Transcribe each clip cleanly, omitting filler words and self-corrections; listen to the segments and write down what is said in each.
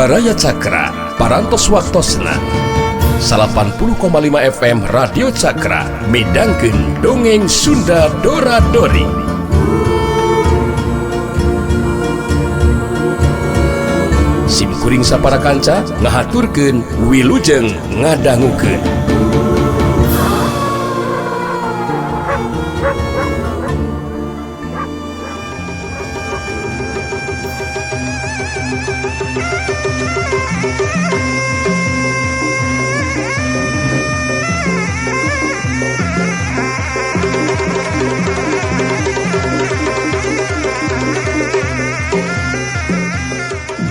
Baraya Cakra, Parantos Waktosna 80,5 FM Radio Cakra midangkeun dongeng Sunda Dora Dori. Sim kuring sapara kanca ngahaturkeun wilujeng ngadangukeun.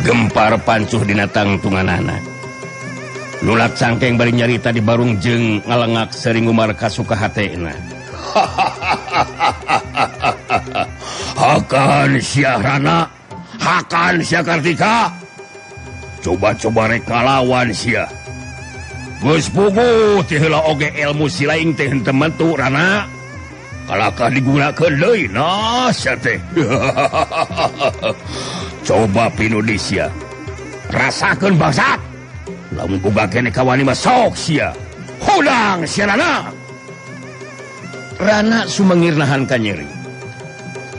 Gempar pancuh dina tangtunganana. Lulak cangkeng bari nyarita di barung jeung ngalengak sering ngumar kasuka hatena. Hakan sia Rana, hakan sia Kartika. Coba-coba rek ngalawan sia. Geus puguh ti heula oge ilmu si laing teh henteu mentu Rana. Kalakah digunakeun deui nah sia teh. Coba pinudi sia. Rasakeun bangsat. Lamun boga keneh kawani mah sok sia. Hudang sia Rana. Rana sumengir nahan ka nyeri.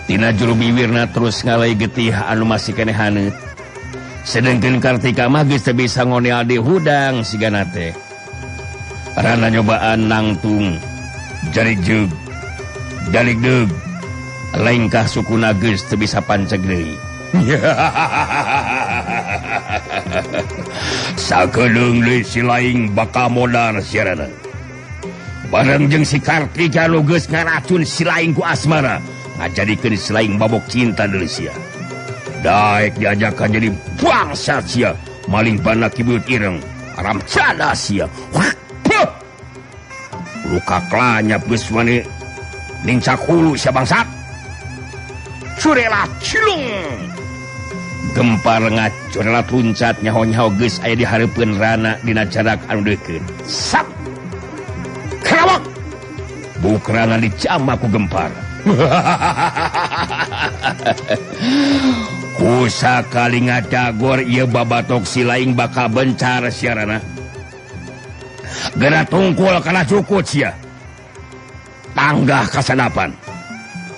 Tina juru biwirna terus ngalai getih anu masih keneh haneut. Sedengkeun Kartika mah geus teu bisa ngonel di hudang sigana teh. Rana nyobaan nangtung jari jeug jalik deug lengkah sukuna geus teu bisa panceg deui. Sakedeung deui si laing bakal modar siarana. Bareng jeung si Kartika nu geus ngaracun si laing ku asmara, ngajadikeun si laing babok cinta deui sia. Daek diajakan jadi bangsat sia, maling bana kibut ireng, haram cada sia. Luka klanyap geus mane nincak hulu sia bangsat. Curela cilung. Gempar ngacurela tuncat nyaho-nyaho geus aya di hareupeun Rana dina jarak anu deukeut. Sap. Kerawak. Buk Rana dicambak ku Gempar. Kusakali ngadagor ieu babatok si laing bakal bencar sia Rana. Geura tungkul kana cukut sia. Tanggah kasanapan.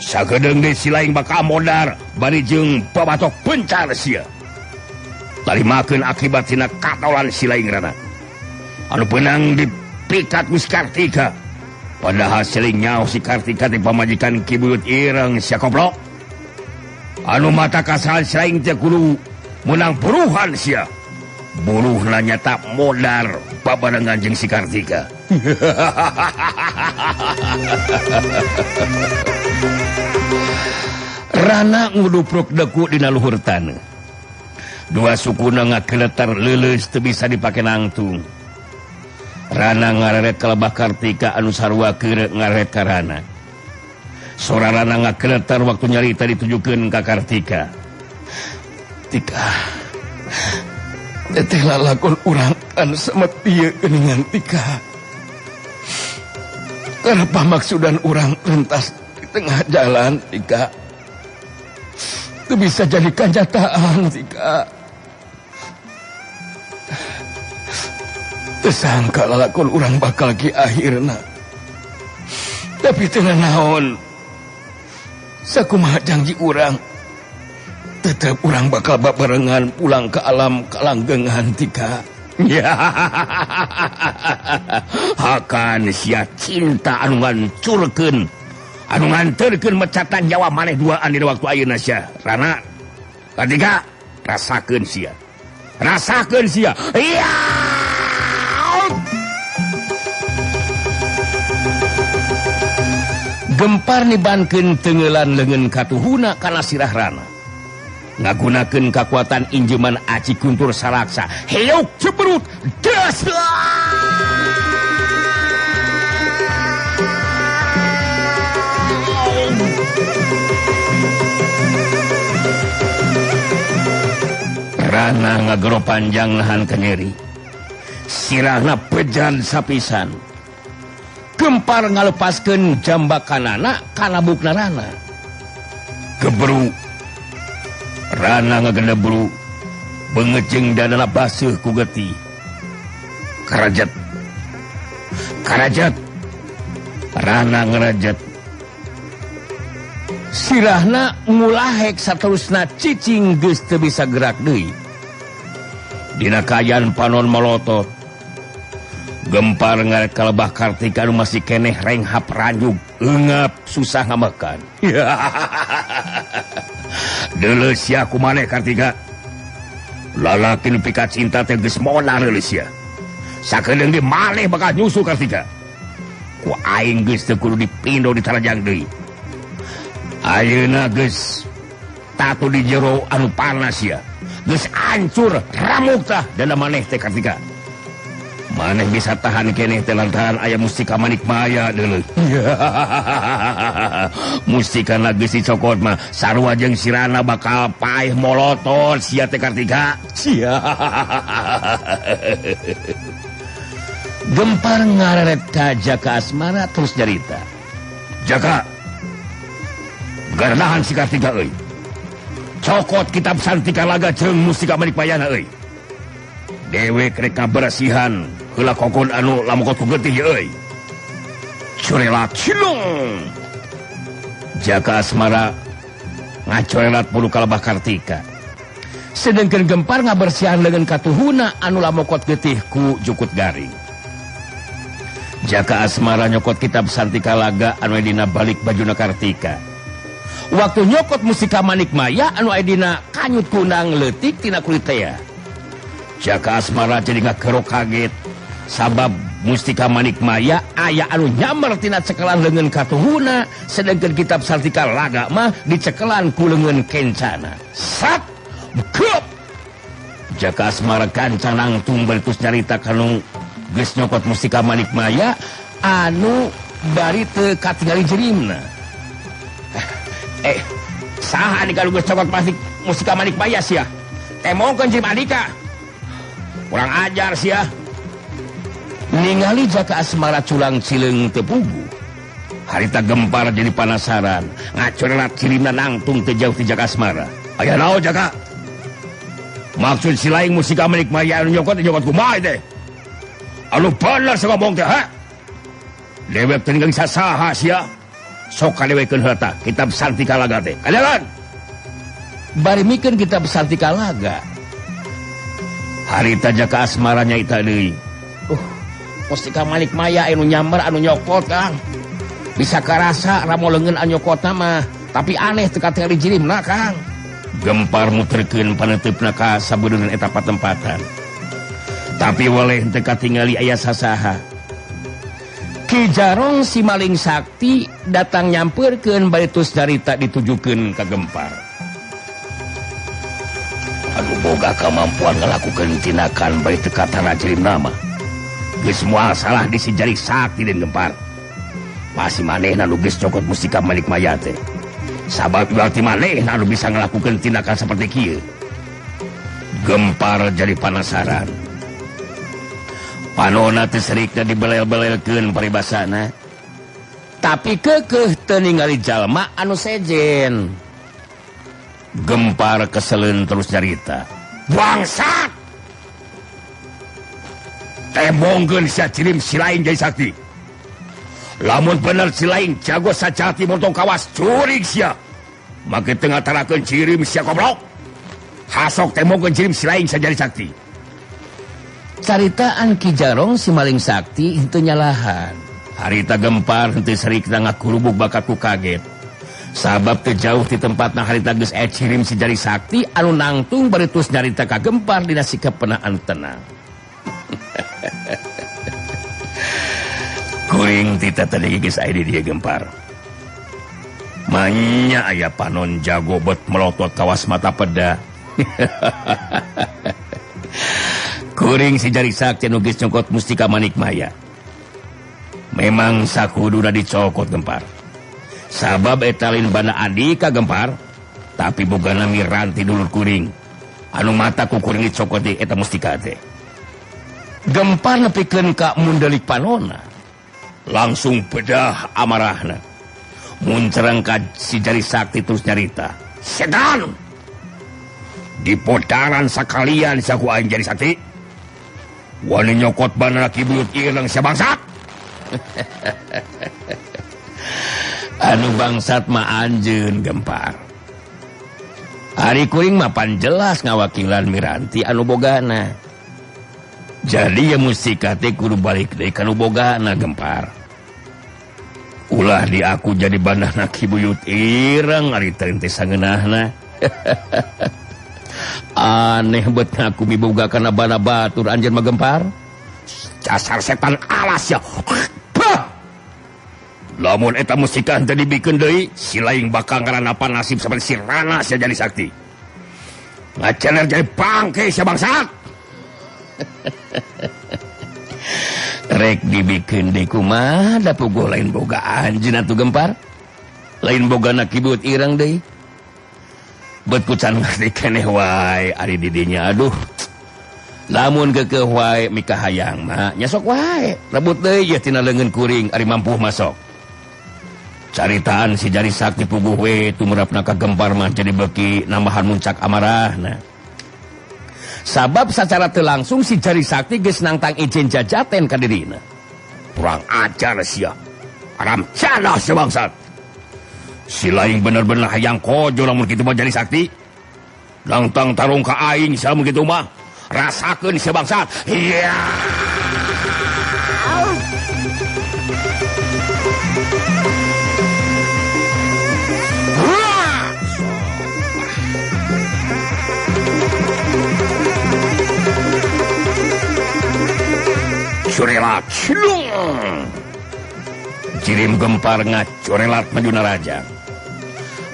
Sagedeung deui si laing bakal modar bari jeung babatok bencar sia. Tarimakeun akibat tina katolan si laing Rana. Anu peunang dipikat ku si Kartika. Padahal seling nyaho si Kartika teh pamajikan Ki Buyut Ireng sia koplok. Anu mata kasal si laing teh kudu meunang buruhan sia. Buruhna nyata modar babarengan jeung si Kartika. Rana ngudupruk deku dina luhur taneuh. Dua sukuna ngakeletar leuleus teu bisa dipake nangtung. Rana ngareret ka lebah Kartika anu sarua keur ngareret ka Rana. Sora Rana ngakeletar waktu nyarita ditujukeun ka Kartika. Tika, teteh lalakon urang anu samet ieu geuningan Tika. Kenapa maksudan urang rentas di tengah jalan Tika? Itu bisa jadi kenyataan Tika. Tersangka lalakon urang bakal ki akhirna. Tapi teu naon. Sakumaha janji urang, tetep urang bakal babarengan pulang ke alam kalanggengan Tika. Ya. Hakan sia cinta anu ngancurkeun, anu nganterkeun mecatan nyawa maneh duaan dina waktu ayeuna sia. Rana, Kartika, rasakeun sia. Rasakeun sia. Iya. Gempar nibankeun teungelan leungeun katuhuna kana sirah Rana. Ngagunakeun kakuatan injeman aci kuntur salaksa. Heuk ceberut das. Rana ngagero panjang nahan kanyeri. Sirahna bejan sapisan. Gempar ngalepaskeun jambakanana kana bukna Rana. Gebru Rana ngagedebru Beungeut jeung dadana baseuh ku getih. Karajet. Karajet. Rana ngerajet. Sirahna ngulahek saterusna cicing geus teu bisa gerak deui. Dina kaayaan panon molotot. Gempar ngaret kalebah Kartika anu masih keneh renghap ranjug, eungap susah ngamakan. Deuleu sia kumaneh Kartika. Lalaki nu pika cinta teh geus monar deuleu sia. Sakedeung di maneh bakal nyusul Kartika. Ku aing geus teu kudu dipindo ditarajang deui. Ayeuna geus tatu di jero anu panas ya. Geus hancur ramuk tah dana maneh teh Kartika. Maneh bisa tahan keneh teh lantaran aya mustika Manik Maya deuleu. Mustika na geus dicokot mah sarua jeung sirana bakal paeh molotot sia teh Kartika. Sia. Gempar ngareret ka Jaka Asmara terus nyarita. Jaka, garanahan si Kartika euy. Cokot kitab Santika Laga jeung mustika Manik Mayana euy. Dewek rek kabersihan heula kokon anu lamokot ku getih euy. Corelat cilung. Jaka Asmara ngacorelat bulu kalebah Kartika. Sedengkeun Gempar ngabersihan leungeun katuhuna anu lamokot getih ku jukut garing. Jaka Asmara nyokot kitab Santika Laga anu dina balik bajuna Kartika. Waktu nyokot mustika Manik Maya anu dina kanyut kunang leutik tina kulit tea. Jaka Asmara jadi ngakerok kaget sabab mustika Manik Maya aya anu nyamar tina cekelan leungeun katuhuna, sedengkeun kitab Santika Laga mah dicekelan ku leungeun kencana. Sat geup. Jaka Asmara gancang nangtung baritus nyarita kanu geus nyokot mustika Manik Maya anu bari teu katingali jerimna. Saha nih kalau geus cokot pasti mustika Manik Maya sia. Temongkeun jirim Andika. Kurang ajar sia. Ningali Jaka Asmara culang cileung teu pugu. Harita Gempar jadi panasaran, ngacorelat cirimna nangtung teu jauh ti Jaka Asmara. Aya naon Jaka? Maksud si laing mustika Manik Maya anu nyokot nyokot kumaha teh? Anu bener sa ngomong teh, ha? Dewek teh ninggal saha sia. Sok kadewekeun heula tah kitab Santika Laga teh. Kadalan. Bari mikeun kitab Santika Laga. Harita Jaka Asmara nyaita deui. Mustika Manik Maya anu nyamber anu nyokot, Kang. Bisa karasa ramo leungeun anu nyokotna mah, tapi aneh teu katingali jirimna, Kang. Gempar muterkeun paneuteup ka sabeudeun eta patempatan. Tapi waleh teu katingali aya sasaha. Ki Jarong si maling sakti datang nyampeurkeun bari tus carita ditujukeun ka Gempar. Anu boga kamampuan ngalakukeun tindakan bari teu katara jirimna mah. Geus moal salah di si jari sakti den Gempar. Pasti manehna nu geus cokot mustika Manik Maya teh. Sabab berarti manehna nu bisa ngalakukeun tindakan seperti kieu. Gempar jadi panasaran. Panona teh serikna dibelel-belelkeun paribasana. Tapi keukeuh teu ningali jalma anu sejen. Gempar keseleun terus nyarita. Bangsat! Tembongkeun sia cirim si lain jadi sakti. Lamun bener si lain jago sajati montong kawas curig sia. Make teu ngatarakeun cirim sia goblok. Hasok tembongkeun cirim si lain sajadi sakti. Caritaan Ki Jarong si maling sakti henteu nyalahan. Harita Gempar henteu serikna ngakurubuk bakat ku kaget. Sabab teu jauh ti tempatna harita geus aya cirim si jari sakti anu nangtung bari tus nyarita ka Gempar dina sikap penaan tenang. Kuring tita tadi geus aya di dieu Gempar. Manya aya panon jago bet melotot kawas mata peda. Kuring si jari sakti anu geus nyokot mustika Manik Maya. Memang sakuduna dicokot Gempar. Sabab eta lain banda Andika Gempar, tapi bogana miranti dulur kuring. Anu mata ku kuring dicokot di eta mustika teh. Gempar nepikeun ka mundelik panona. Langsung bedah amarahna. Muncereng ka si jari sakti terus nyarita. Setan! Dipodaran sakalian sia ku aing jadi sakti. Wani nyokot bana Ki Buyut Ireng sia bangsat. Anu bangsat mah anjeun Gempar. Ari kuring mah pan jelas ngawakilan Miranti anu bogana. Jadi ya mustika teh kudu balik deui ka nu bogana Gempar. Ulah di aku jadi bandahna Ki Buyut Ireng ari teh sangeunahna. Aneh bet ngaku miboga kana bana batur anjeun mah Gempar. Dasar setan alas ya. Lamun eta mustika henteu dibikeun deui, si laing bakal ngaranapan nasib saperti si Rana sia jadi sakti. Ngaceler jadi bangke sia bangsat. Rek dibikeun deui kumaha da puguh lain boga anjeun atuh Gempar. Lain bogana Ki Buyut Ireng deui. Bet ku can ngarti keneh wae ari di dinya aduh. Lamun keukeuh wae mikahayang mah nya sok wae rebut deui ye tina leungeun kuring ari mampuh masok. Caritaan si jari sakti puguh we tumrapna ka Gempar mah jadi beuki nambahan muncak amarahna. Sabab sacara teu langsung si jari sakti geus nangtang izin jajaten ka dirina. Kurang ajar sia. Aram canah sia bangsat. Si laing bener-bener hayang kojo lamun kitu mah jari sakti. Nangtang tarung ka aing sia lamun kitu mah. Rasakeun sia bangsat. Iya. Curelat cilung. Jirim Gempar ngacurelat maju narajang.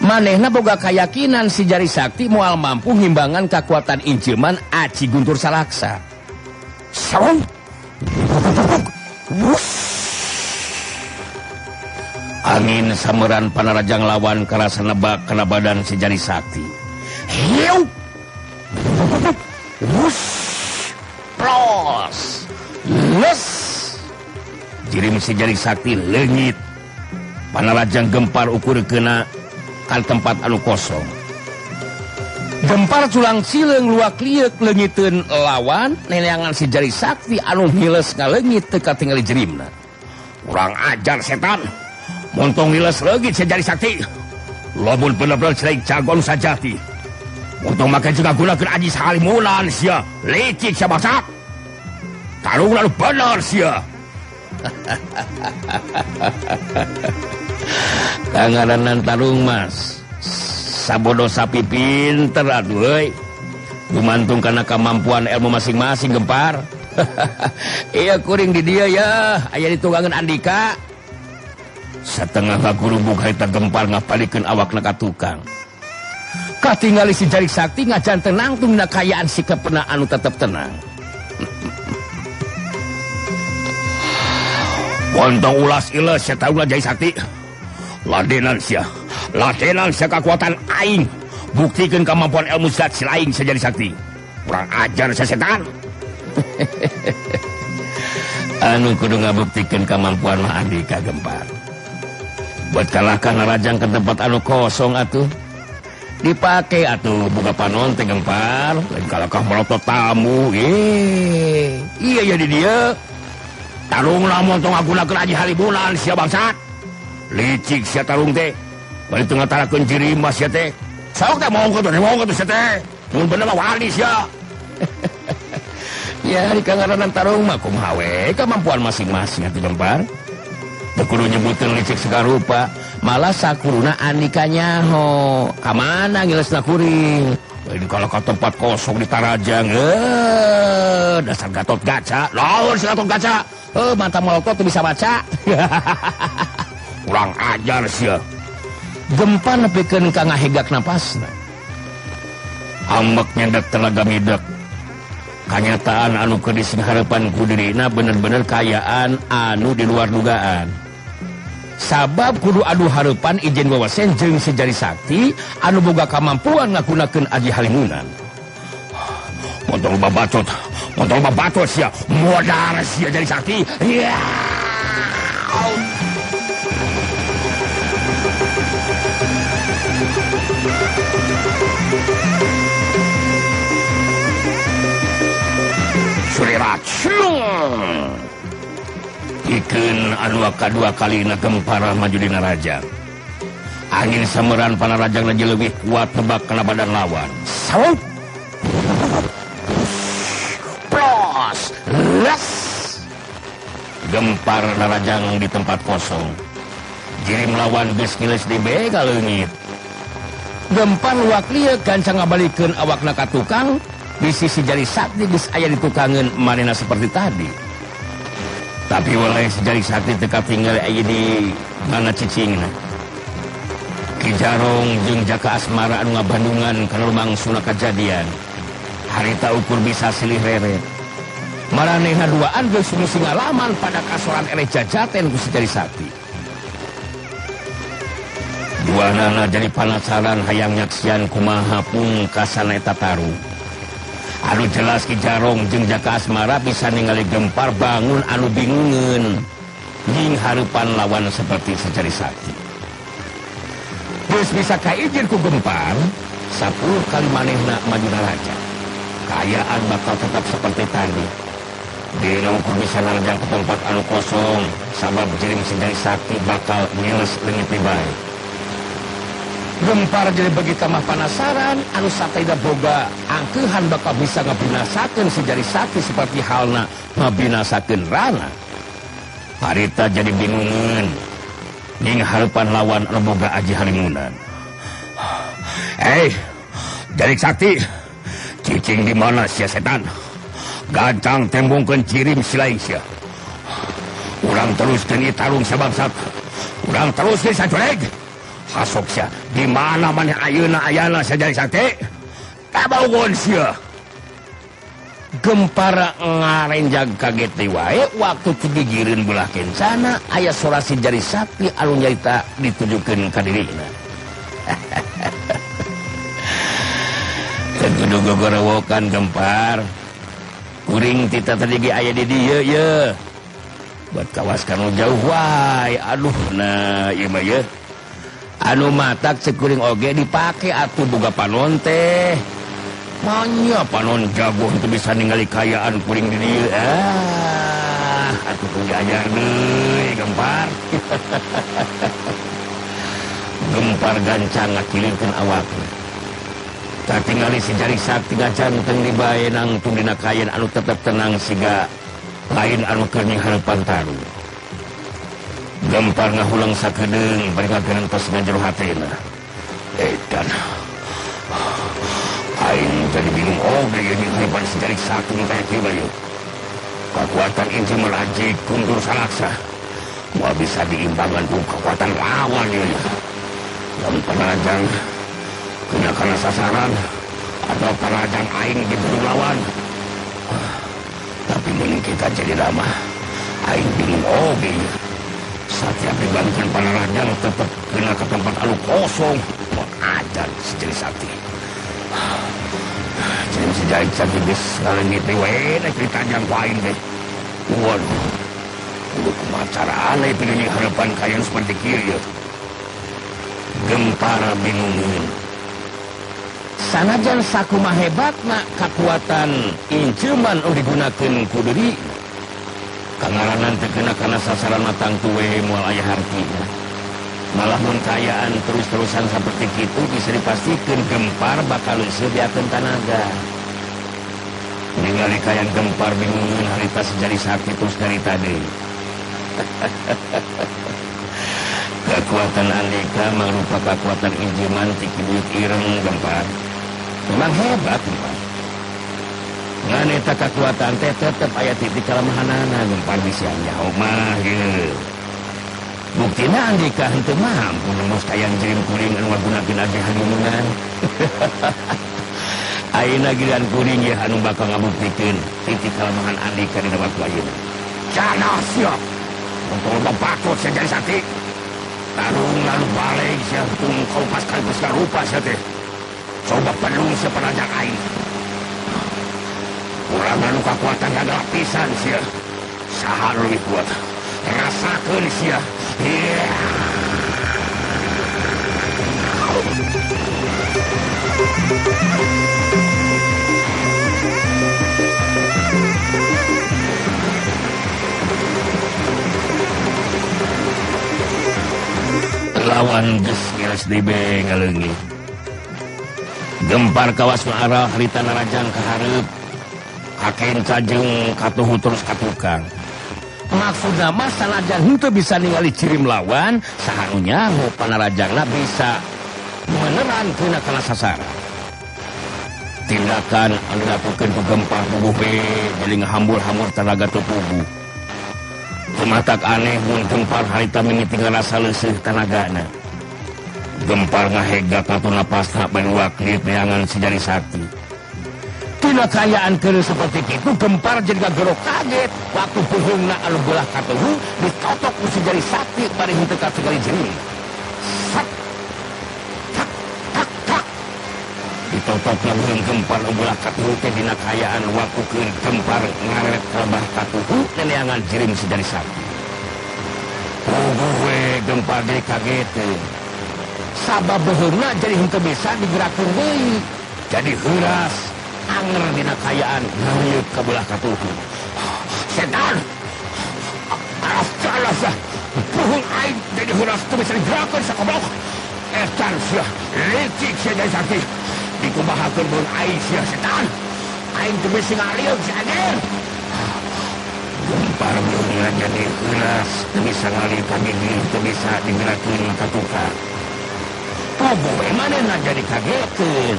Manehna boga kayakinan si jari sakti moal mampu ngimbangan kakuatan inceman Aci Guntur Salaksa. Sarung. Angin sameran panarajang lawan karasa nebak kana badan si jari sakti. Hiu. Plos. Les. Jirim si jari sakti leungit. Panarajang Gempar ukur kena kan tempat anu kosong. Gempar culang cileung luak lieuk leungiteun lawan neneangan si jari sakti anu ngiles ngaleungit teu katingali jerimna. Kurang ajar setan. Montong ngiles leungit si jari sakti. Lamun bener-bener selain jagon sajati. Montong make juga gunakeun aji salimunan sia. Licik sia bangsat. Tarung lalu bener sia. Kangaranan tarung mas sabodo sapi pinter aduh euy. Gumantung kana kemampuan ilmu masing-masing Gempar. Iya kuring di dia ya aya ditunggangan Andika. Setengah ngagurubug harita Gempar ngapalikeun awakna ka tukang. Katingali si jari sakti ngajan tenang tumina kayaan sikapna anu tetep tenang. Montong ulas iles sia tahu jari sakti. Ladenan sia, ladenan sia kekuatan aing. Buktikeun kemampuan ilmu zat si laing sia jadi sakti. Kurang ajar sia setan. Anu kudu ngabuktikeun kemampuan mah Andika Gempar. Buat kalahkan narajang ke tempat anu kosong atuh. Dipake atuh buka panon teh Gempar. Lain kalahkah melotot tamu. Iya ya di dia. Tarung lamun tong ngagunakeun aji halimunan sia bangsat. Licik sia tarung teh. Bari teu ngatarakeun jirim mah sia teh. Sok teh maung kitu, maung kitu sia teh. Mun bener mah wani sia. Ya di kangaranan tarung mah kumaha we kemampuan masing-masing atuh Gempar. Teu kudu nyebuteun licik sagarupa, malah sakuruna Andika nyaho. Ka mana ngilesna kuring? Lain kalau ka tempat kosong di Tarajang. Dasar Gatot Kaca. Lawan si Gatot Kaca. Mata melotot tuh bisa baca. Kurang ajar sia. Gempar nepikeun ka ngahegak napasna. Ambek nyendek telaga midek. Kanyataan anu keur disingharepan ku dirina bener-bener kayaan anu di luar dugaan. Sabab kudu adu hareupan ijen wawasen jeung si jari sakti anu boga kamampuan ngagunakeun aji halimunan. Montong babacot, montong babacot sia, modar sia jari sakti. Ya. Pikeun anu kadua kalina gempar maju dina rajang. Angin sameran panarajang lagi lebih kuat tebak kana badan lawan. Saut. Plos. Les. Gempar narajang di tempat kosong. Jirim lawan geus ngiles di bega leungit. Gempar luak lieu gancang ngabalikeun awakna ka tukang, di sisi jari sakti geus aya di tukangeun manehna seperti tadi. Tapi walai si jari sakti teu katinggal aya di mana cicingna. Ki Jarong jeung Jaka Asmara anu ngabandungan kana lumangsuna kajadian. Harita ukur bisa silih reret. Maranehna duaan geus ngalaman pada kasoran eleh jajaten ku si jari sakti. Duanana jadi panasaran hayang nyaksian kumaha pungkasan eta tarung. Anu jelas Ki Jarong jeung Jaka Asmara bisa ningali gempar bangun anu bingungeun jeung hareupan lawan seperti si jari sakti. Geus bisa kaijir ku gempar 10 kali manehna maju naraja. Kaayaan bakal tetap seperti tadi. Dina ukur bisa narajang ke tempat anu kosong sabab jirim si jari sakti bakal ngiles leungit di bae. Gempar jadi bagi tamah panasaran anu sataida boga angkeuhan bakal bisa ngabinasakeun si jari sakti seperti halna ngabinasakeun Rana. Harita jadi bingungeun ning hareupan lawan anu boga aji halimunan. Jari sakti, cicing di mana sia setan? Gancang tembongkeun cirim si lain sia. Urang teruskeun ieu tarung sia bangsat. Urang teruskeun sajuleg. Hasok sia, di mana maneh ayeuna ayana sia jari sakti? Kabaugon sia. Gempara ngarenjag kaget deui wae waktu tigigireun belah kencana aya sora si jari sakti anu nyarita ditujukeun ka dirina. Teu kudu gogorowokan gempar. Kuring tita tadi ge aya di dieu ye. Buat kawas kanu jauh wae. Aduh nah ieu mah ye. Anu matak cek kuring oge dipake atuh boga panon teh. Manya panon jago itu bisa ningali kayaan kuring di dieu. Ah, atuh kuring diajar deui gempar. Gempar gancang ngakilirkeun awakna. Katingali si jari sakti gacanteng di bae nangtung dina kayen anu tetep tenang siga lain anu keur nyinghareupan tarung. Gempar ngahulang sakedeung bari ngagentos ngajero hatena. Edan. Aing jadi bingung oge ieu nyinghareupan si jari sakti nu kaya kieu bae. Kakuatan inti melajik kundur salaksa. Moal bisa diimbangan ku kekuatan lawan ieu. Lamun panajang kena karena sasaran atau panajang aing diburu lawan. Tapi mun kita jadi ramah, aing bingung oge. Setiap dibantuan panarajang tetap kena ke tempat anu kosong. Mengajar si jari sakti. Jadi si jari sakti geus ngaleungit deui we na ditajang ku aing teh. Waduh. Kudu kumaha carana ieu teh harapan kayan seperti kieu ye. Gempar bingungeun. Sanajan sakumaha hebatna kakuatan incuman anu digunakeun ku deui. Kangaranan teu kena kana sasaran matang tuwe moal aya hartina. Malah mun kaayaan terus-terusan saperti kitu bisa dipastikeun gempar bakal leuseut diakeun tanaga. Ningali kayan gempar bingungeun harita si jari sakti terus nyarita deui. Kekuatan andika mangrupa kekuatan injiman ti Ki Buyut Ireng gempar. Memang hebat gempar. Ngan eta kekuatan teh tetep aya titik kalemahanana gempar bisian nyaho mah ye. Buktina andika henteu mampu nembus kayan jirim kuring anu ngagunakeun aji halimunan. Ayeuna giliran kuring ye anu bakal ngabuktikeun titik kalemahan andika dina waktu ayeuna. Canah sia. Untung loba bacot sia jari sakti. Tarung lalu balik sia tung kau pas kali pas rupa sia teh. Coba pelung sia panajang aing. Urang anu kakuatan gagal pisan sia. Saha nu leuwih kuat? Rasakeun sia. Yeah. Lawan geus ngeres deui ngaleungit. Gempar kawas arah harita narajang ka hareup. Kakenca jeung katuhu terus ka tukang. Maksudna mah sanajan henteu bisa ningali cirim lawan, saharunya panarajangna bisa meneran tina kana sasaran. Tindakan anu dilakukeun ku Gempar puguh we jadi ngahambur-hambur tanaga teu puguh. Tumatak aneh mun Gempar harita mimiti ngarasa leuseuh tanagana. Gempar ngahegak katu napasna baruak di neangan si jari sakti. Tina kaayaan keur seperti kitu Gempar jadi gagerok kaget waktu puhungna anu belah katuhu ditotok ku si jari sakti bari henteu katingali jerih. Sat tak tak tak. Ditotok lamun Gempar anu belah katuhu teh dina kaayaan waktu keur Gempar ngaret ka katuhu neangan jirim si jari sakti. Puguh we Gempar jadi kaget. Sabab beuheungna jadi henteu bisa digerakkeun deui. Jadi heuras anger dina kaayaan ngalieu ka belah katuhu. Setan! Alas alas! Puhung aing jadi heuras teu bisa digerakkeun sakoblok. Etan sia, licik sia jadi sakti. Dikumahakeun beuheung aing sia setan. Aing teu bisa ngalieu sia anjir. Gempar beuheungna jadi heuras teu bisa ngalieu ka gigi, teu bisa digerakkeun ka tukang. Puguh we manehna jadi kagetkeun.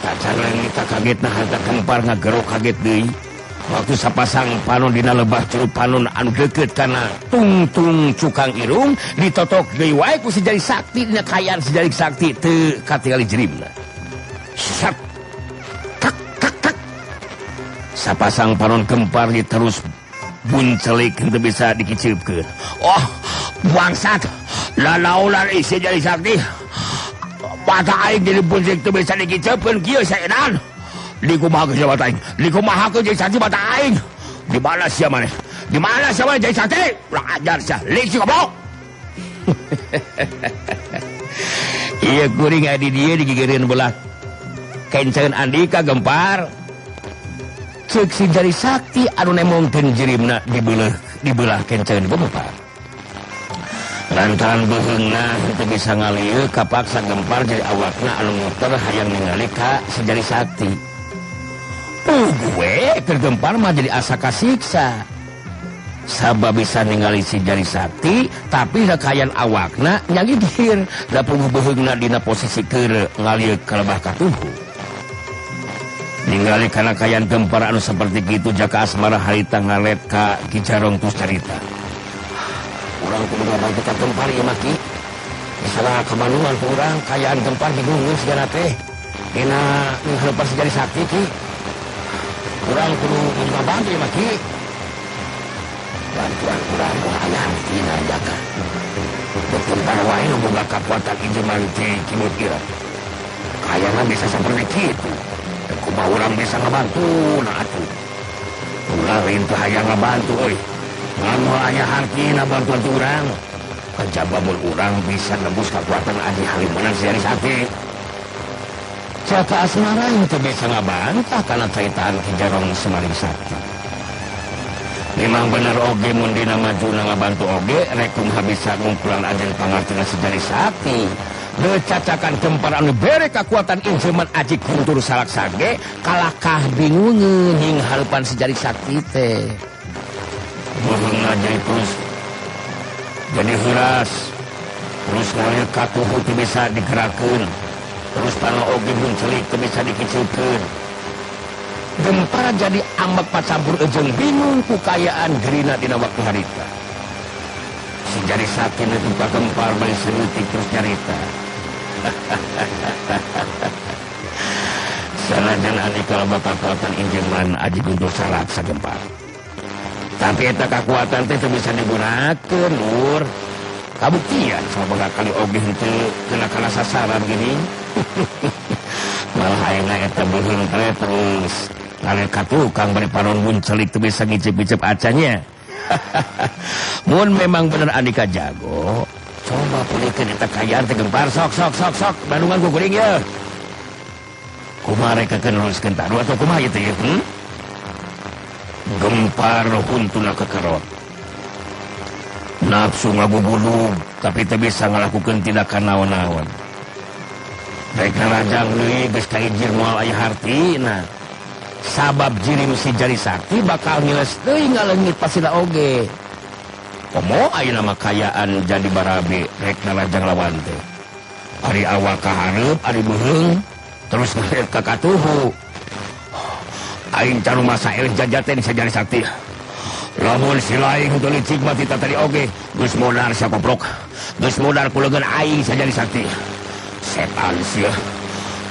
Tacan leungit kaget nah harta Gempar ngagerok kaget deui. Waktu sapasang panon dina lebah curug panon anu deukeut kana tungtung cukang irung ditotok deui wae ku si jari sakti dina kaayaan si jari sakti teu katingali jerimna. Sat tak tak tak. Sapasang panon Gempar terus buncelik henteu bisa dikicipkeun. Oh, bangsat. Lalaulan isi jari sakti. Mata aing jadi buncelik teu bisa dikicipkeun kieu saedan. Dikumahakeun sia mata aing? Dikumahakeun jadi sakti mata aing? Di mana sia maneh? Di mana sia maneh jadi sakti? Urang ajar sia, licik goblok. Ieu kuring aya di dieu digigireun belah kenceun Andika Gempar. Ceuk si jari sakti anu nemongkeun jirimna dibelah kenceun Gempar. Lantaran beuheungna henteu bisa ngalieu kapaksa Gempar jadi awakna anu muter hayang ningali ka si jari sakti. Puguh we keur Gempar mah jadi asa kasiksa. Sabab bisa ningali si jari sakti tapi rakayan awakna nyagigir da puguh beuheungna dina posisi keur ngalieu ka lebah katuhu. Ningali kana kaayaan Gempar anu saperti kitu Jaka Asmara harita ngalet ka Ki Jarong terus carita. Urang kudu ngabantu ka Gempar ieu mah Ki. Misalnya ka Bandungan ku urang kaayaan Gempar bingung sigana teh. Dina ngaheupan si jari sakti Ki. Urang kudu ngabantu ieu mah Ki. Bantuan urang moal aya artina Jaka. Gempar wae nu boga kakuatan ijeman ti Ki Mutiara. Kayana bisa saperti kitu. Kumaha urang bisa ngabantu nah atuh. Ulah lain teu hayang ngabantu euy. Ngan moal aya hartina bantuan ti urang. Kajaba mun urang bisa nebus kakuatan aji halimunan si jari sakti. Jaka Asmara teu bisa ngabantah kana caritaan Ki Jarong Semaring Sakti. Memang bener oge mun dina majuna ngabantu oge rek kumaha bisa ngungkulan ajen pangartina si jari sakti. Decacakan Gempar anu bere kakuatan injeman aji guntur salaksa ge kalakah bingungeun hing hareupan si jari sakti teh. Beuheungna jadi terus jadi heuras terus ngalir katuhu teu bisa digerakkeun terus pano oge buncelik teu bisa dikicilkeun. Gempar jadi ambek pacampur eujeung bingung ku kaayaan gerina dina waktu harita. Si jari sakti nu ka Gempar bari seutik terus nyarita. Sanajan Andika loba kakuatan injeman aji guntur salaksa Gempar. Tapi eta kakuatan teh teu bisa digunakeun lur. Kabuktian sabaraha kali oge henteu kena kana sasaran gini. Malah ayeuna eta beuheung teh terus ngalir ka tukang bari panon buncelik teu bisa ngicip-ngicip acanya. Mun memang bener Andika jago, coba pulihkeun eta kaayaan teh Gempar sok sok sok sok Bandungan ku kuring ye. Kumaha rek neruskeun taruh atau kumaha ieu teh? Gempar huntuna kekerot. Nafsu ngabubulug. Tapi teu bisa ngalakukeun tindakan naon-naon. Rek ngarajang deui geus kaijir moal aya hartina. Sabab jirim si jari sakti bakal ngiles deui ngaleungit pasina oge. Komo ayeuna mah kayaan jadi barabe rek ngarajang lawan teh. Ari awak ka hareup ari beuheung terus ngalieu ka katuhu. Aing can rumasa eleh jajaten si jari sakti. Lamun si laing teu licik mah ti tadi oge geus modar sia koprok. Geus modar ku leugeun aing si jari sakti. Setan sia.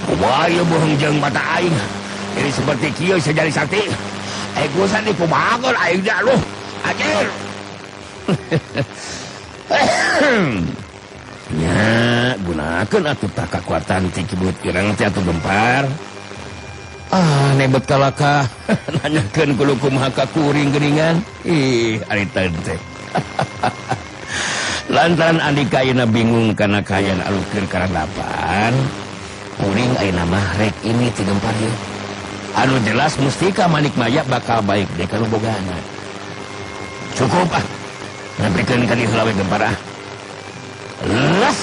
Kumaha ieu beuheung jeung mata aing. Ini seperti kieu si jari sakti. Egusan dikumahakeun aing dah lu. Anjir. Nya gunakeun atuh tah kakuatan ti Ki Buleud Ireng teh atuh Gempar. Ah nebet kalakah nanyakeun kudu kumaha ka kuring geuningan. Ih ari teh. Lantaran Andika ayeuna bingung kana kaayaan alukir karandapan, kuring ayeuna mah rek ini ti Gempar ieu. Anu jelas mustika Manikmaya bakal baik deui ka nu bogana. Cukup ah. Nepikeun ka dieu heula we Gempar ah. Les.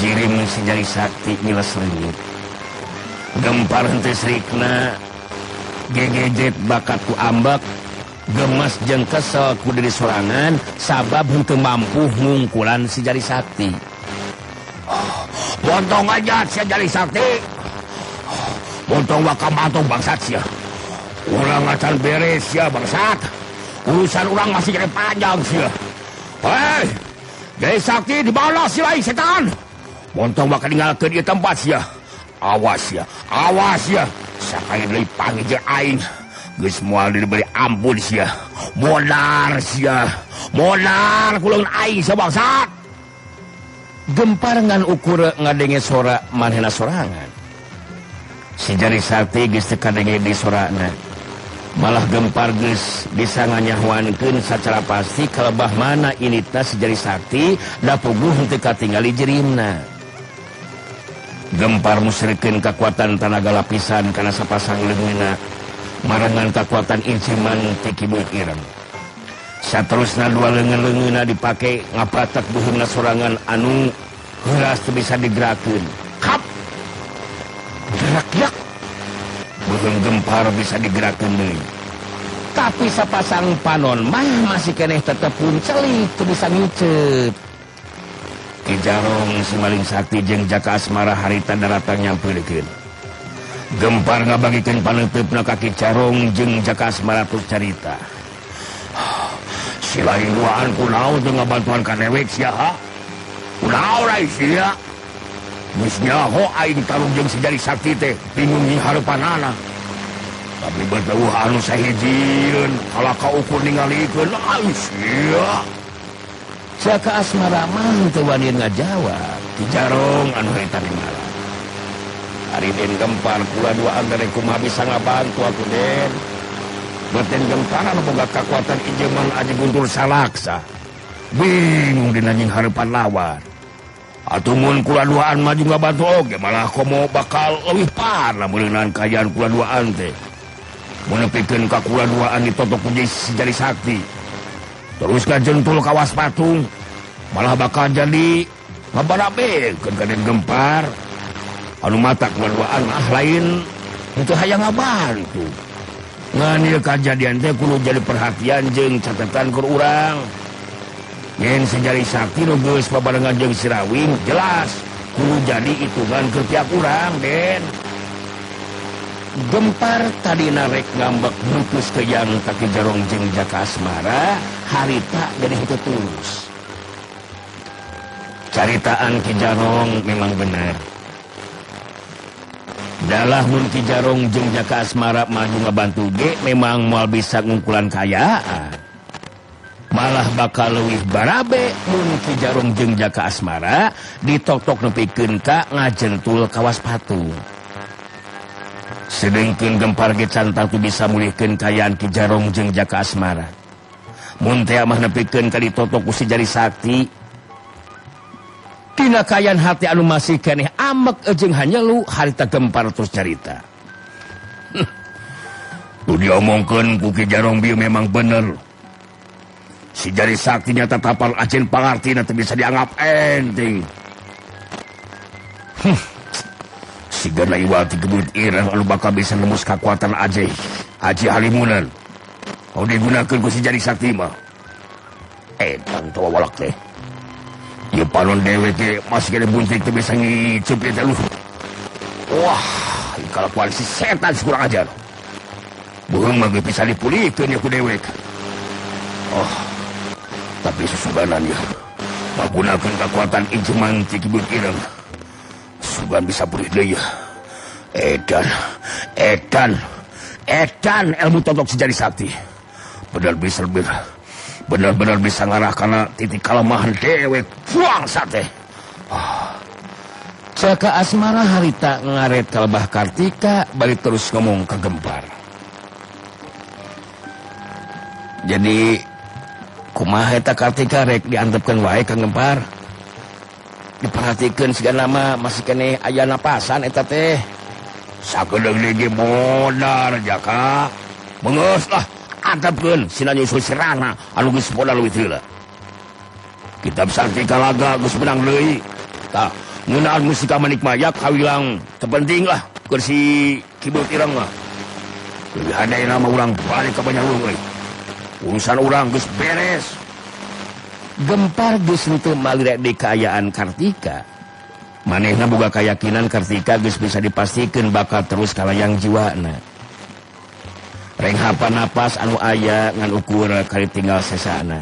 Jirim si jari sakti ngiles leungit. Gempar henteu srikna, gegejet bakat ku ambek, gemes jeung kesel ku diri sorangan sabab henteu mampu ngungkulan si jari sakti. Bontong aja si jari sakti. Bontong wakamato bangsat sia. Urang acan beres sia bangsat. Urusan urang masih jadi panjang sia. Hei, jari sakti dibalas si lain setan. Bontong bakal ninggalkeun ieu tempat sia. Awas sia, awas sia. Sakali deui panggil jeung aing. Geus moal diberi ampun sia. Modar sia. Modar kuleun aing sia bangsat. Gempar ngan ukur ngadenge sora manehna sorangan. Si jari sakti geus teu kadenge di sorana. Malah Gempar geus bisa nganyahoankeun sacara pasti kalebah mana initna si jari sakti da puguh henteu katingali jirimna. Gempar musrikeun kakuatan tanaga lapisan kana sapasang leungeunna marengan kakuatan injiman ti Ki Buleud Ireng. Saterusna dua leungeun-leungeunna dipake ngapatak buhungna sorangan anu heuras teu bisa digerakkeun. Kap! Gerak yak! Beuheung Gempar bisa digerakkeun deui. Tapi sapasang panon mah masih keneh tetep puncelik teu bisa ngiceup. Ki Jarong si maling sakti jeung Jaka Asmara harita daratang nyampeurkeun. Gempar ngabagikeun paneuteup ka Ki Jarong jeung Jaka Asmara tur carita. Si lain duaan kunaon teu ngabantuan ka dewek sia ha? Kunaon ai sia? Geus nyaho aing tarung jeung si jari sakti teh bingung hareupanana. Tapi berteuh anu sahijieun kalaka ukur ningalikeun ai sia. Jaka Asmara mah teu wani ngajawab. Ki Jarong anu harita malam. Ari Den Gempar kula duaan teh kumaha bisa ngabantu aku Den. Beten Gempar anu boga kakuatan ijeman Aji Guntur Salaksa. Bingung dina nying hareupan lawan. Atuh mun kula duaan maju ngabantu oge malah komo bakal leuwih parah meureunan kaayaan kula duaan teh. Mun nepikeun ka kula duaan ditotok ku si jari sakti. Terus ka jentul kawas patung malah bakal jadi ngabarabekeun ka Den Gempar. Anu mata kula duaan ah lain henteu hayang ngabantu. Ngan ieu kajadian teh kudu jadi perhatian jeung catatan keur urang. Yen si jari sakti nu geus babarengan jeung si Rawing jelas kudu jadi hitungan keur tiap urang Den. Gempar tadina rek ngambek mutus ke yang ka Ki Jarong jeung Jaka Asmara harita jadi henteu tulus. Caritaan Ki Jarong memang benar. Dalah mun Ki Jarong jeung Jaka Asmara maju ngabantu ge memang moal bisa ngungkulan kayaan. Malah bakal leuwih barabe mun Ki Jarong jeung Jaka Asmara ditotok nepikeun ka ngajentul kawas patung. Sedengkeun Gempar ge can tangtu bisa mulihkeun kayaan Ki Jarong jeung Jaka Asmara. Mun teh mah nepikeun ka ditotok ku si jari sakti. Tina kaayaan hati anu masih keneh amek jeung hanyelu harita Gempar terus carita. Tu diomongkeun ku Ki Jarong bieu memang bener. Si jari sakti nyata tapal acen pangartina teu bisa dianggap enteng. Sigana iwal ti gebeut ireng anu bakal bisa nembus kakuatan Aji Haji Halimunan. Mau digunakeun ku si jari sakti mah. Edan tawa walak teh. Ieu panon dewe teh masih kene buntik teu bisa ngicup ieu teh lu. Wah, kalakuan si setan si kurang ajar. Beuheung mah geus bisa dipulihkeun ieu ku dewek. Oh, tapi susuganan ya. Magunakeun kakuatan injeman ti Ki Beut Ireng. Sugan bisa pulih deui ya. Edan, edan, edan ilmu totok si jari sakti. Benar-benar bisa ngarah kana titik kalemahan dewek. Buang sate. Oh. Jaka Asmara harita ngaret kalebah Kartika bari terus ngomong ke Gempar. Jadi kumaha eta Kartika rek diantepkeun wae ka Gempar. Diperhatikeun siga nama masih keneh aya napasan eta teh. Sakedeung deui modar Jaka. Beungeus lah antepkeun sina nyusul si Rana anu geus modal leuwih heula. Kitab Sakti Kalaga geus menang deui. Tah, ngeunaan musika Manik Maya kawilang teu penting lah keur si Ki Beut Ireng mah. Leuwih hade nama urang balik ka Banyarwung euy. Urusan urang geus beres. Gempar geus henteu malirek di kaayaan Kartika. Manehna boga kayakinan Kartika geus bisa dipastikeun bakal terus kalayang jiwana. Renghapan napas anu aya ngan ukur kali tinggal sesana.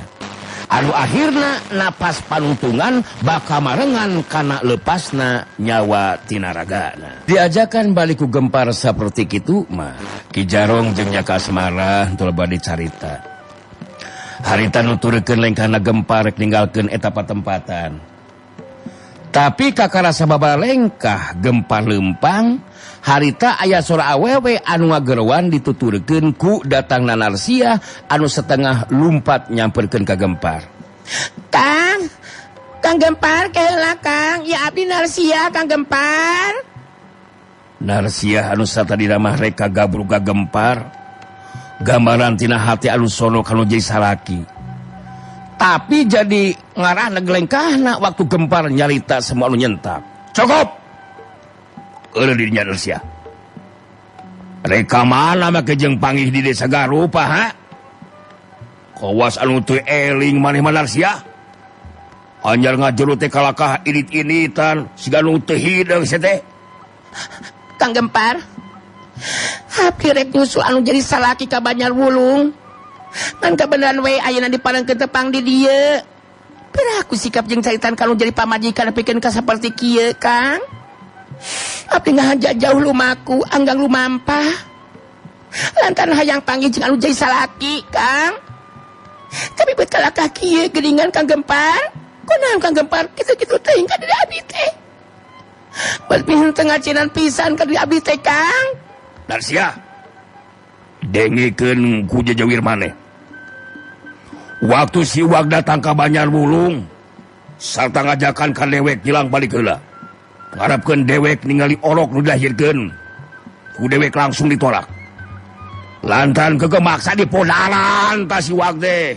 Anu akhirna napas panungtungan bakal marengan kana lepasna nyawa tina ragana. Diajakan balik ku Gempar saperti kitu mah. Ki Jarong jeung Jaka Asmara teu loba dicarita. Harita nuturkeun lengkahna Gempar rek ninggalkeun eta patempatan. Tapi kakara sababa lengkah Gempar leumpang, harita aya sora awewe anu ngageroan dituturkeun ku datangna Narsia anu setengah lumpat nyamperkeun ka Gempar. Kang, Kang Gempar keheula Kang, ya abdi Narsia Kang Gempar. Narsia anu satadina mah rek kagabrug ka Gempar. Gambaran tina hati anu sono kanu jadi salaki. Tapi jadi ngarah negelengkahna waktu Gempar nyarita semua anu nyentak. Cukup. Eueuh dirinya Narsia. Reka mana make jeung panggih di desa Garupa ha? Kawas anu teu eling maneh mah Narsia. Anjar ngajuru teh kalakah init-initan siga nu teu hideung sia teh. Kang Gempar, abdi rek nyusul anu jadi salaki ka Banyarwulung. Ngan kabeneran we ayeuna diparengkeun tepang di dieu. Piraku sikap jeung caritan kanu jadi pamajikan pikeun ka saperti kieu, Kang. Abdi ngahaja jauh lumaku, anggang lumampah. Lantaran hayang panggih jeung anu jadi salaki, Kang. Tapi beut kalakah kieu geuningan Kang Gempar? Kunaon Kang Gempar kitu-kitu teuing ka diri abdi teh. Beut henteu ngacinan pisan ka diri abdi teh, Kang. Narsia, dengekeun ku jejawir maneh. Waktu si Wag datang ka Banyarwulung sarta ngajakan ka dewek hilang balik heula. Ngarepkeun dewek ningali orok nu dilahirkeun. Ku dewek langsung ditolak. Lantaran kegemaksa dipodaran ta si Wag teh.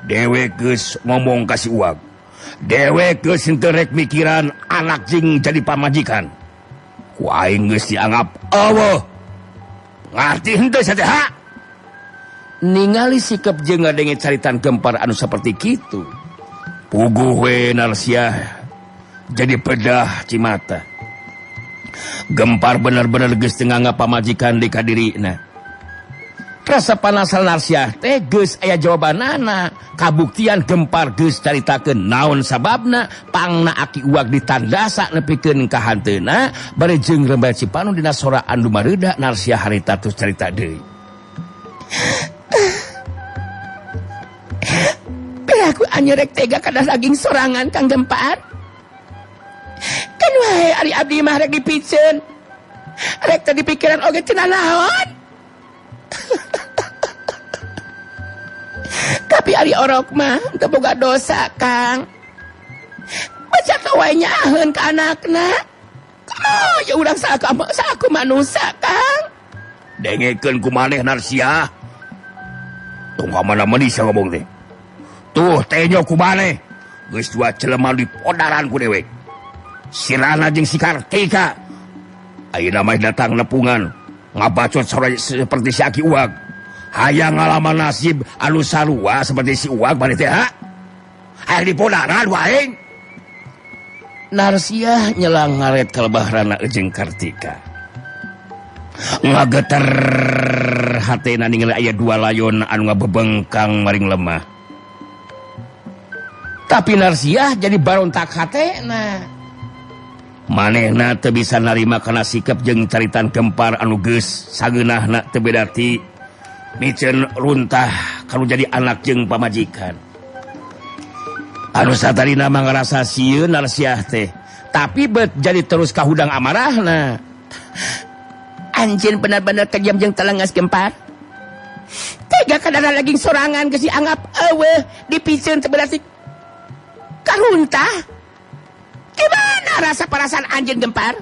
Dewek geus ngomong ka si Wag. Dewek geus henteu rek mikiran anak jeung jadi pamajikan. Ku aing geus dianggap eueuh. Ngarti henteu sia teh ha? Ningali sikap jeung ngadenge caritan Gempar anu saperti kitu. Puguh we Narsia jadi pedah cimata. Gempar bener-bener geus teu nganggap pamajikan di kadirina. Rasa panasal Narsia teh geus aya jawabanana. Kabuktian Gempar geus caritakeun naon sababna pangna aki uwag ditandasa nepikeun ka hanteuna bari jeung rembel Cipanun dina sora anu mareuda Narsia harita terus carita deui. Piraku anyerek tega kada daging sorangan Kang Gempar. Kan wae ari abdi mah rek dipiceun. Rek teu dipikiran oge cenah naon. Tapi ari orok mah teu boga dosa, Kang. Baca wae nyaaheun ka anakna. Komo ya urang saku manusia, Kang. Dengekeun ku maneh Narsia. Tong ka mana-mana sia ngomong teh. Tuh tenyo ku maneh geus dua jelema di podaran ku dewek. Sirana jeung si Kartika ayeuna mah datang nepungan ngabacot seperti si Aki Uwag. Hayang ngalaman nasib anu sarua seperti si Uwag maneh teh ha? Hayang di podaran wae. Narsiah nyelang ngaret kalbahrana jeung Kartika. Ngageter hatena ningali aya dua layon anu ngabebengkang maring lemah. Tapi Narsiah jadi barontak hatena. Manehna teu bisa narima kana sikap jeung caritan Gempar anu geus sageunahna teu beda ti miceun runtah kalau jadi anak jeung pamajikan. Anu satarina mah ngarasa sieun Narsiah teh, tapi bet jadi terus kahudang amarahna. Anjeun benar-benar kejam jeung telengas Gempar. Tega kadara lagi sorangan geus dianggap eueuh dipiceun teu berarti karuntah. Gimana rasa perasaan anjeun Gempar?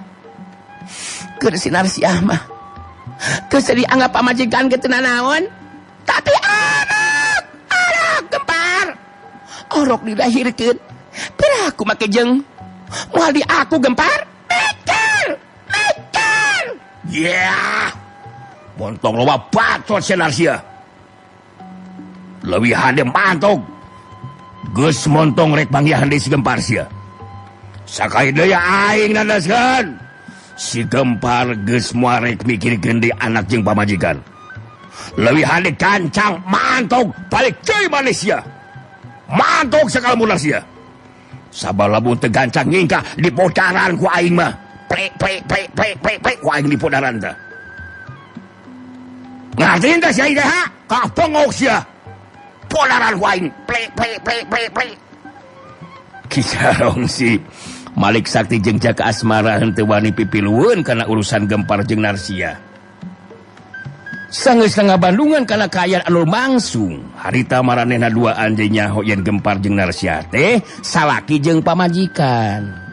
Keur si Narsiah mah geus dianggap pamajikan ge teu nanaon, tapi anak Gempar orok dilahirkeun. Piraku make jeung moal di aku Gempar. Mikir. Yeah. Montong loba bacot si Narsiah. Leuwih hade mantog. Geus montong rek manggihan deui si Gempar sia. Sakali deui aing nandaskeun. Si Gempar geus moal rek mikirkeun deui anak jeung pamajikan. Leuwih hade gancang mantog balik deui maneh sia. Mantog sakala munar sia. Sabar lamun teu gancang nyingkah di podaran ku aing mah. Plek plek plek plek plek plek ku aing di podaran teh. Ngartiin teh sia teh ha? Kapongok sia. Podaran ku aing plek plek plek plek plek. Kisarong si Malik Sakti jeung Jaka Asmara henteu wani pipilueun kana urusan Gempar jeung Narsiah. Sanggeus ngabandungan kana kaayaan anu langsung. Harita maranehna dua anjeun nyaho yen Gempar jeung Narsiah teh salaki jeung pamajikan.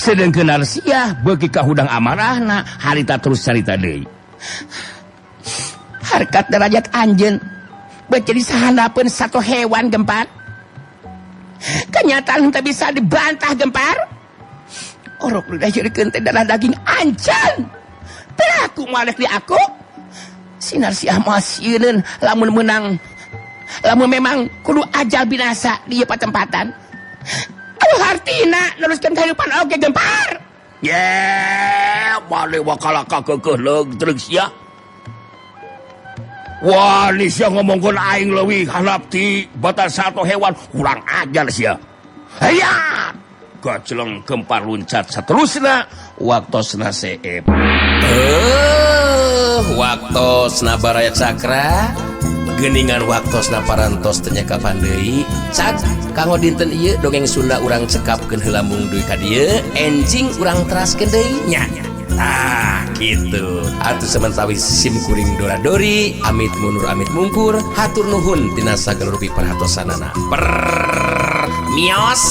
Sedengkeun Narsiah beuki kahudang amarahna, harita terus carita deui. Harkat derajat anjeun beuki jadi sahandapeun satu hewan Gempar. Kenyataan teu bisa dibantah Gempar. Orok dilahirkeun teh darah daging anjeun. Piraku moal di aku. Si Narsiah moal sieun lamun menang. Lamun memang kudu ajal binasa di ieu patempatan. Aduh hartina neruskeun kehidupan oge Gempar. Ye, balik wakalaka keukeuh leug treug sia. Wah, sia ngomongkeun aing leuwih handap ti batas satu hewan kurang ajar sia. Hayya! Gaceleng Gempar luncat saterusna waktosna seep. Waktosna Baraya Cakra geningan waktosna parantos teu nyakapan deui cak kanggo dinten ieu dongeng Sunda urang cekapkeun heula mung dugi ka dieu enjing urang teraskeun deui nya. Tah kitu atuh samentawis sim kuring dora dori amit mundur amit mungkur hatur nuhun tina sagala rupi perhatosanana. Mios.